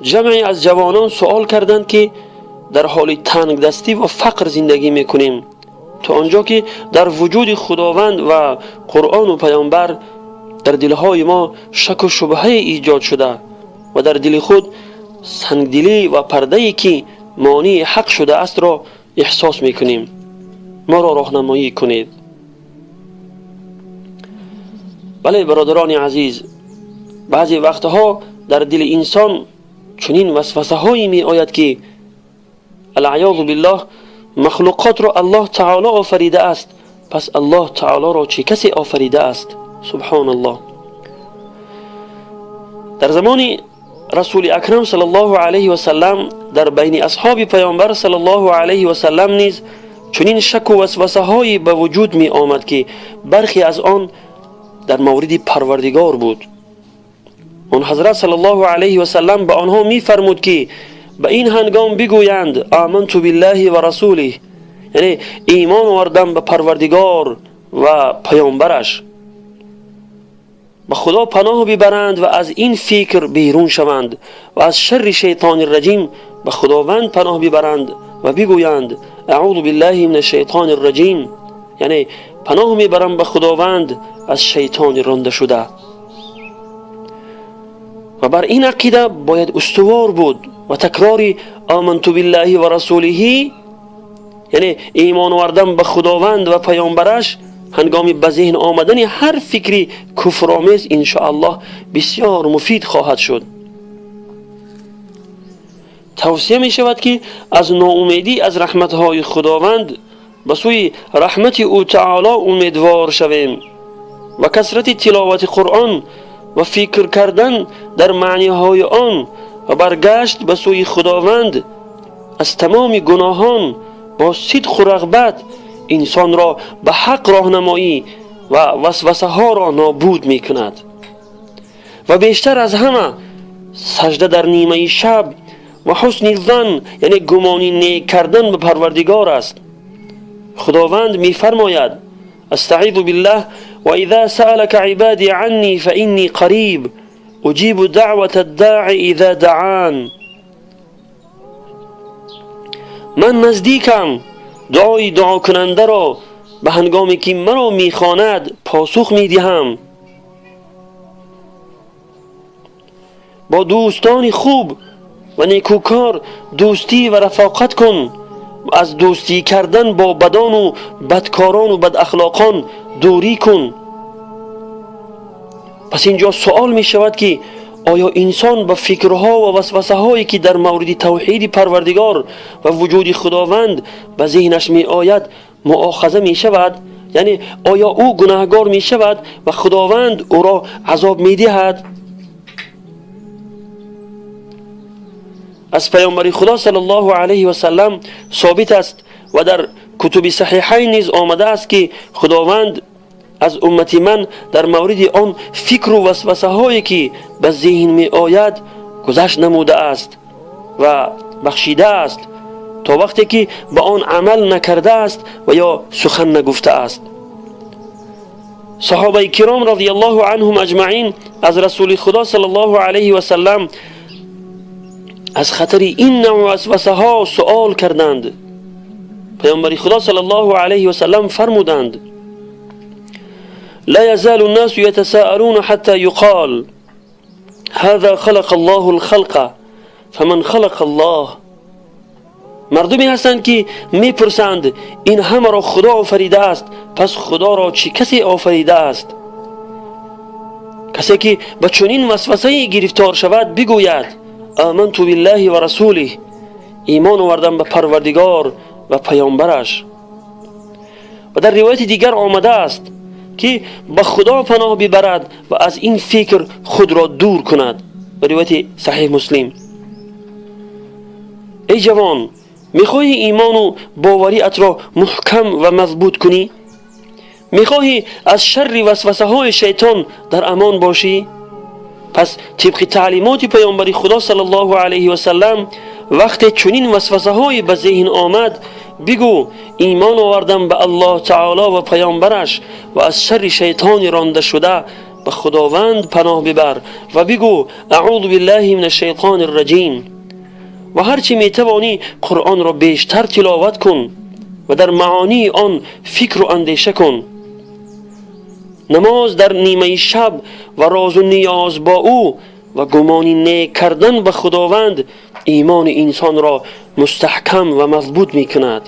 ҷамъе аз ҷавонон суол карданд, ки дар ҳоли тангдастӣ ва фақр зиндагӣ мекунем, то он ҷо ки дар вуҷуди Худованд ва Қуръону Паёмбар дар дилҳои мо шаку шубҳае эҷод шуда ва дар дили худ сангдилӣ ва пардае ки монеи ҳақ шудааст-ро эҳсос мекунем. Моро роҳнамоӣ кунед. Бале, бародарони азиз, баъзе вақтҳо дар дили инсон чунин васвасаҳое меояд, ки алъаёзу биллоҳ махлуқотро Аллоҳ таоло офаридааст, пас Аллоҳ таолоро чӣ касе офаридааст? Субҳоналлоҳ. Дар замони Расули Акрам саллаллоҳу алайҳи васаллам дар байни асҳоби Паёмбар саллаллоҳу алайҳи васаллам низ чунин шаку васвасаҳое ба вуҷуд меомад, ки бархе аз он дар мавриди Парвардигор буд. Он ҳазрат саллаллоҳу алайҳи васаллам ба онҳо мефармуд, ки ба ин ҳангом бигӯянд: аманту биллаҳи ва расулиҳ, яъне имон овардам ба Парвардигор ва Паёмбараш. Ба Худо паноҳ бибаранд ва аз ин фикр берун шаванд ва аз шарри шайтони раҷим ба Худованд паноҳ бибаранд ва бигӯянд: аъузу биллаҳи мин ашшайтони раҷим, яъне паноҳ мебарам ба Худованд аз шайтони ронда шуда. Ва бар ин ақида бояд устувор буд ва такрори аманту биллаҳи ва расулиҳи, яъне имон овардан ба Худованд ва Паёмбараш, ҳангоми ба зеҳн омадани ҳар фикри куфромез иншоаллоҳ бисёр муфид хоҳад шуд. Тавсия мешавад, ки аз ноумедӣ аз раҳматҳои Худованд ба сӯи раҳмати ӯ таоло умедвор шавем ва касрати тиловати Қуръон ва фикр кардан дар маъниҳои он ва баргашт ба сӯи Худованд аз тамоми гуноҳон бо сидқу рағбат инсонро ба ҳақ роҳнамоӣ ва васвасаҳоро нобуд мекунад. Ва бештар аз ҳама сажда дар нимаи шаб ва ҳусни зан, яъне гумони нек кардан ба Парвардигор аст. Худованд мефармояд: астаъизу биллаҳ, ва иза саалака ибадӣ аннӣ фаиннӣ қариб уҷибу даъвата ддаъи иза даъан. Ман наздикам, дуои дуокунандаро ба ҳангоме ки маро мехонад посух медиҳам. Бо дӯстони хуб ва некӯкор дӯстӣ ва рафоқат кун, аз дӯстӣ кардан бо бадону бадкорону бадахлоқон дурӣ кун. Пас инҷо суол мешавад, ки оё инсон ба фикрҳо ва васвасаҳое ки дар мавриди тавҳиди Парвардигор ва вуҷуди Худованд ба зеҳнаш меояд муохаза мешавад? Яъне оё ӯ гунаҳгор мешавад ва Худованд ӯро азоб медиҳад? Аз Паёмбари Худо саллаллоҳу алайҳи васаллам собит аст ва дар кутуби саҳиҳайн низ омадааст, ки Худованд аз уммати ман дар мавриди он фикру васвасаҳое ки ба зеҳн меояд гузашт намудааст ва бахшидааст то вақте ки ба он амал накардааст ва ё сухан нагуфтааст. Саҳобаи киром радиаллоҳу анҳум аҷмаин аз Расули Худо саллаллоҳу алайҳи васаллам аз хатари ин навъ васвасаҳо суол карданд. Паёмбари Худо саллаллоҳу алайҳи васаллам фармуданд: لا يزال الناس يتساءلون حتى يقال هذا خلق الله الخلق فمن خلق الله. مردمی هستند که میپرسند این همه را خدا آفریده است، پس خدا را چه کسی آفریده است؟ کسی که به چنین وسوسه‌ای گرفتار شود بگوید: آمنت بالله و رسوله، ایمان آوردم به پروردگار و پیامبرش. و در روایت دیگر آمده است که به خدا پناه ببرد و از این فکر خود را دور کند. به روایت صحیح مسلم. ای جوان، میخواهی ایمان و باوریت را محکم و مضبوط کنی؟ میخواهی از شر وسوسه های شیطان در امان باشی؟ پس طبق تعلیمات پیامبر خدا صلی الله علیه و سلم وقتی چنین وسوسه های به ذهن آمد بگو: ایمان آوردم به الله تعالی و پیامبرش و از شر شیطان رانده شده به خداوند پناه ببر و بگو اعوذ بالله من الشیطان الرجیم. و هرچی میتوانی قرآن را بیشتر تلاوت کن و در معانی آن فکر و اندیشه کن. نماز در نیمه شب و راز و نیاز با او و گمان نیک کردن به خداوند ایمان انسان را مستحکم و مضبوط میکند.